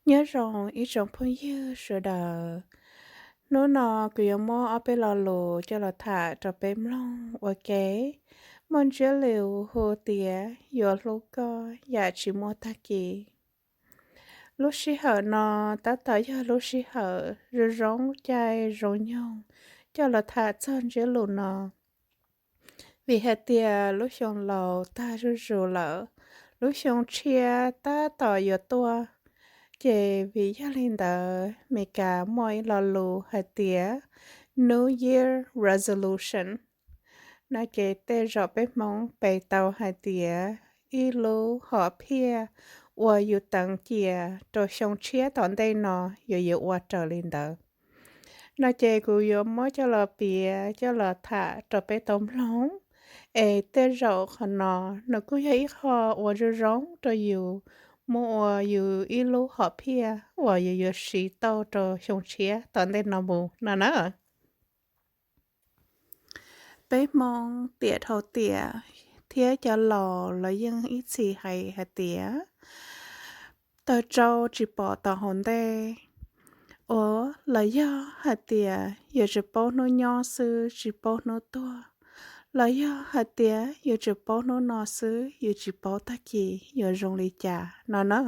Nyob zoo ib tsoom phooj ywg sawv daws. Hnub no kuv yuav muab ob peb lo lus coj los tham rau peb mloog ua ke. Muaj ntsiab lus hu tias yuav hlub koj yam tsis muaj tag kis. Lub sij hawm no tab tom yog lub sij hawm zoo zoo caij zoo nyoog coj los tham txog ntsiab lus no. Vim hais tias lub xyoo laus tag zuj zus lawm, lub xyoo tshiab tab tom yuav tuaj, ces vim yog li ntawd Meskas muaj ib lo lus hais tias New Year Resolution. No ces tej zaum peb Hmoob pe tau hais tias ib lub hom phiaj uas yus teev cia rau xyoo tshiab tom ntej no yuav yuav ua raws li ntawd. No ces kuv yuav muab coj los piav coj los tham rau peb tau mloog, es tej zaum qhov no nws kuj yog ib qho uas zoo zoo rau yus, muab ua yus ib lub hom phiaj uas yus yuav siv tau rau xyoo tshiab tom ntej no mus no na. Peb Hmoob tiam dhau tiam thiab cov laus los yeej ib txhis hais hais tias taws tsau tsis pom tau hauv ntej, uas los yog hais tias yus tsis paub hnub nyob xwb tsis paub hnub tuag, los yog hais tias yus tsis paub hnub no xwb yus tsis paub tag kis yuav zoo li cas no na.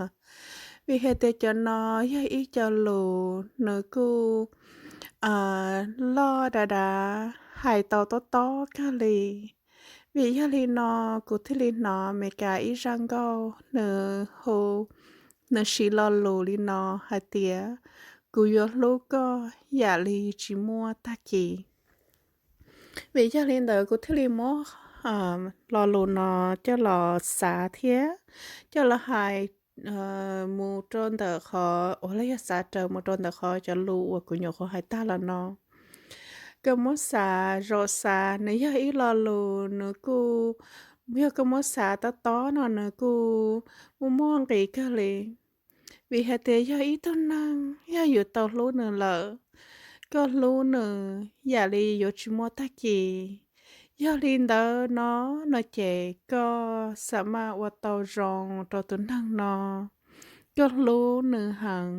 Vim hais tias cov no yog ib co lus nws kuj loj dav dav hais tau tob tob kawg li. Vim yog li no kuv thiaj li hnov Meskas ib zaj nkauj nws hu, nws siv lo lus li no hais tias kuv yuav hlub koj yam li tsis muaj tag kis. Vim yog li ntawd kuv thiaj li muab lo lus no coj los xav thiab coj los hais mus rau ntawm qhov uas los yog xav raws mus rau ntawm qhov cov lus uas kuv nyuam qhuav hais tag los no. Koj muab xav zaum xav nws yog ib lo lus nws kuj, yog koj muab xav tob tob no nws kuj muaj muaj nqis kawg li. Vim hais tias yog ib tug neeg yog yus tau hlub nws lawm, koj hlub nws yam li yuav tsis muaj tag kis. Yog li ntawd no, no ces koj xam maj ua tau zoo rau tus neeg no. Koj hlub nws heev,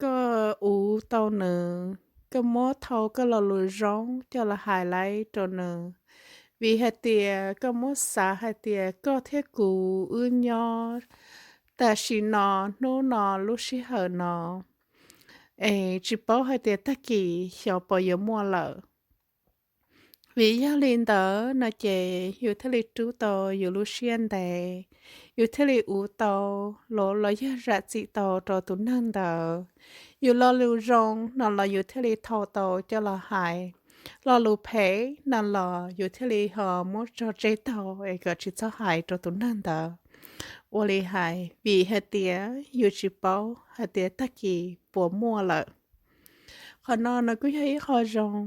koj uv tau nws, koj muab thau koj lo lus zoo coj los hais laiv rau nws. Vim hais tias koj muab xav hais tias koj thiab kuv wb nyob tam sim no, hnub no, lub sij hawm no, es tsis paub hais tias tag kis xyov puas yuav muaj lawm. Vim yog li ntawd no ces yus thiaj li rub tau yus lub siab ntev, yus thiaj li uv tau los los yog zam txim tau rau tus neeg ntawd. Yus lo lus zoo no los yus thiaj li thau tau coj los hais, lo lus phem no los yus thiaj li ho muab tso tseg tau es kom tsis txhob hais rau tus neeg ntawd. Ua li hais vim hais tias yus tsis paub hais tias tag kis puas muaj lawm. Qhov no nws kuj yog ib qho zoo,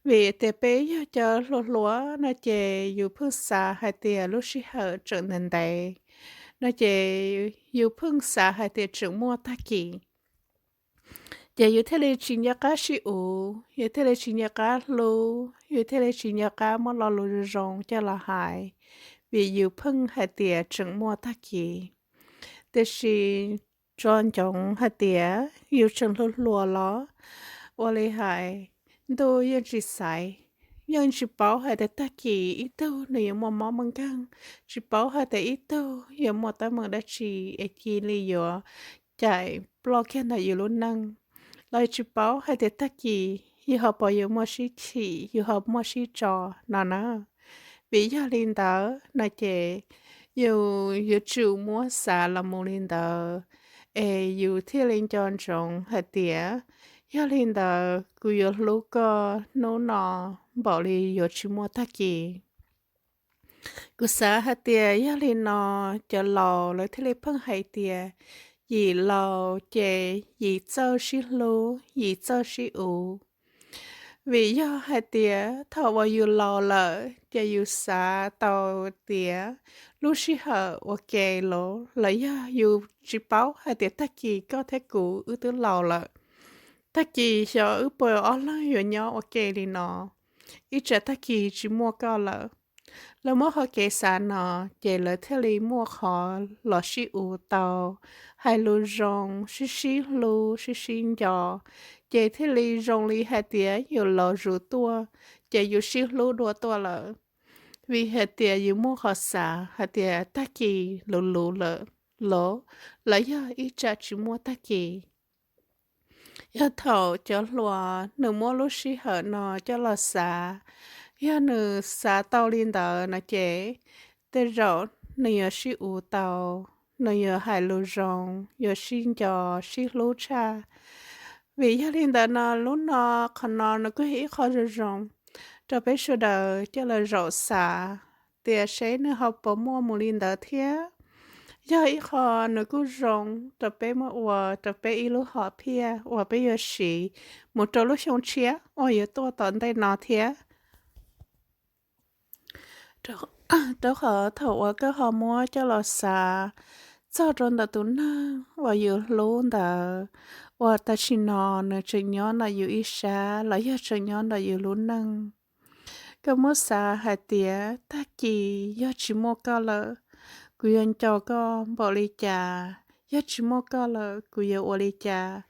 vim tias peb yog cov hluas hluas no ces yus pheej xav hais tias lub sij hawm tseem ntev ntev, no ces yus pheej xav hais tias tseem muaj tag kis. Ces yus thiaj li tsis nco qab sib uv, yus thiaj li tsis nco qab hlub, yus thiaj li tsis nco qab muab lo lus zoo zoo coj los hais, vim yus pheej hais tias tseem muaj tag kis. Tiam sis tso ntsoov hais tias yus tseem hluas hluas los, ua li hais, ntuj yeej tsis xaiv, yeej tsis paub hais tias tag kis ib tug nws yuav muaj mob muaj nkeeg, tsis paub hais tias ib tug yuav muaj teeb meem dab tsi es cia li yuav caim ploj kiag ntawm yus lub neej, los tsis paub hais tias tag kis yus ho puas yuav muaj sib chim, yus ho muaj sib tso no na. Vim yog li ntawd no ces yus yuav tsum muab xav los mus li ntawd, es yus thiaj li nco ntsoov hais tias yog li ntawd kuv yuav hlub koj hnub no npaum li yuav tsis muaj tag kis. Kuv xav hais tias yog li no, cov laus lawv thiaj li pheej hais tias yim laus ces yim txawj sib hlub, yim txawj sib uv. Vim yog hais tias thaum uas yus laus lawm ces yus xav tau tias lub sij hawm ua ke los, los yog yus tsis paub hais tias tag kis koj thiab kuv wb twb laus lawm, tag kis xyov wb puas ob leeg yuav nyob ua ke li no, ib tsam tag kis tsis muaj koj lawm. Lawv muab qhov kev xav no, ces lawv thiaj li muaj qhov los sib ua tau, hais lus zoo, sib sib hlub, sib sib nco, ces thiaj li zoo li hais tias yus laus zus tuaj, ces yus sib hlub dua tuaj lawm. Vim hais tias yus muaj qhov xav hais tias tag kis luv luv lawm los, los yog ib tsam tsis muaj tag kis. Yog thaum cov hluas nws muab lub sij hawm no coj los xav, yog nws xav tau li ntawd no ces tej zaum nws yuav sib ua tau, nws yuav hais lus zoo, yuav sib nco, sib hlub tshaj. Vim yog li ntawd no lub no, qhov no nws kuj yog ib qho zoo zoo rau peb sawv daws coj los zaum xav tias seb nws ho puas muaj mus li ntawd thiab. Yog ib qho nws kuj zoo rau peb muab ua rau peb ib lub hom phiaj uas peb yuav siv mus rau lub xyoo tshiab uas yuav tuaj tom ntej no thiab. Rau qhov thaum uas koj ho muab coj los xav txog rau ntawm tus neeg uas yus hlub ntawd, uas tam sim no nws tseem nyob ntawm yus ib sab los yog tseem nyob ntawm yus lub neej, koj muab xav hais tias tag kis yog tsis muaj koj lawm, kuv yuav nco koj npaum li cas, yog tsis muaj koj lawm kuv yuav ua li cas.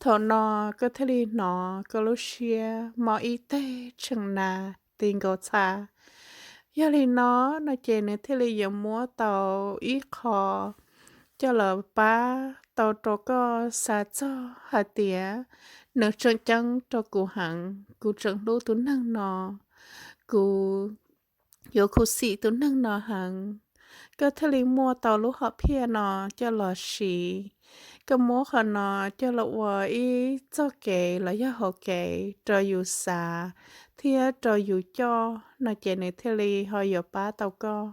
Thaum no koj thiaj li hnov koj lub siab mob ib teg tshee nas ti nkaus txha. Yog li no, no ces nws thiaj li yuav muab tau ib qho coj los pab tau rau koj xav txog hais tias nws tseem ceeb rau kuv heev, kuv tseem hlub tus neeg no, kuv yuav khuv xim tus neeg no heev. Koj thiaj li muaj tau lub hom phiaj no coj los siv. Koj muab qhov no coj los ua ib txoj kev los yog hauv kev rau yus xav thiab rau yus coj no ces nws thiaj li ho yuav pab tau koj.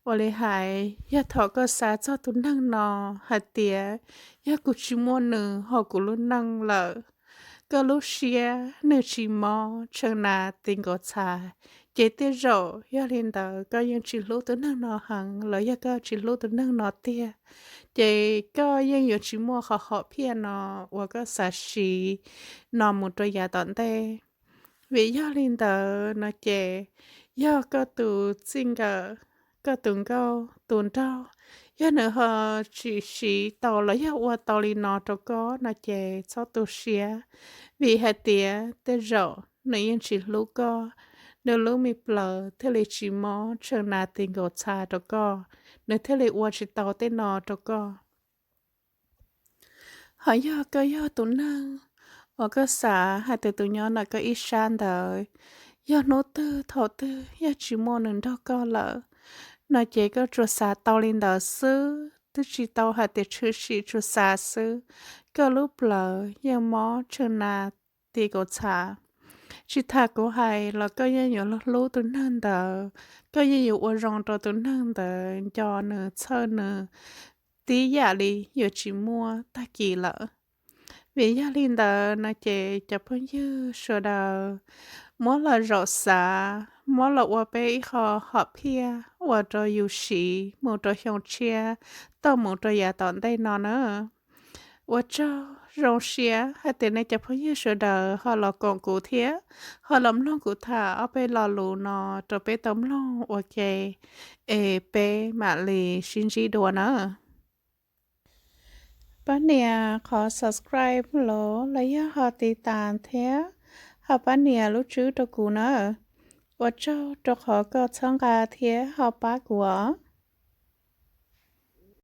Ua li hais yog thaum koj xav txog tus neeg no hais tias yog kuv tsis muaj nws hauv kuv lub neej lawm, koj lub siab nws tsis mob tshee nas ti nkaus txha, ces tej zaum yog li ntawd koj yeej tsis hlub tus neeg no heev los yog koj tsis hlub tus neeg no tiag, ces koj yeej yuav tsis muaj qhov hom phiaj no uas koj xav siv no mus rau yav tom ntej. Vim yog li ntawd no ces yog koj tus txij nkawm, koj tus nkauj tus nraug, yog nws ho tsis siv tau los yog ua tau li no rau koj no ces txhob tu siab, vim hais tias tej zaum nws yeej tsis hlub koj, nws lub me plaws thiaj li tsis mob tshee nas ti nkaus txha rau koj, nws thiaj li ua tsis tau tej no rau koj. Ho yog koj yog tus neeg uas koj xav hais tias tus nyob ntawm koj ib sab ntawd, yog hnub twg thaum twg yog tsis muaj nws nrog koj lawm, no ces koj tsuas xav tau li ntawd xwb, twb tsis tau hais tias tshwm sim, tsuas xav xwb, koj lub plawv yeej mob tshee nas ti nkaus txha. Tsis tas kuv hais los koj yeej yuav hlub tus neeg ntawd, koj yeej yuav ua zoo rau tus neeg ntawd, nco nws, txhawj nws, tib yam li yuav tsis muaj tag kis lawm. Vim yog li ntawd no ces cov phooj ywg sawv daws, muab los zaum xav, muab los ua peb ib qho hom phiaj ua rau yus siv mus rau xyoo tshiab, tau mus rau yav tom ntej no na. Ua tsaug, zoo siab hais tias nej cov phooj ywg sawv daws ho los koom kuv thiab ho los mloog kuv tham ob peb lo lus no rau peb tau mloog ua ke, es peb mam li sib ntsib dua na. Pab nias qhov subscribe los los yog ho tiv tas thiab ho pab nias lub tswb rau kuv na. Ua tsaug rau qhov koj txhawb nqa thiab ho pab kuv os.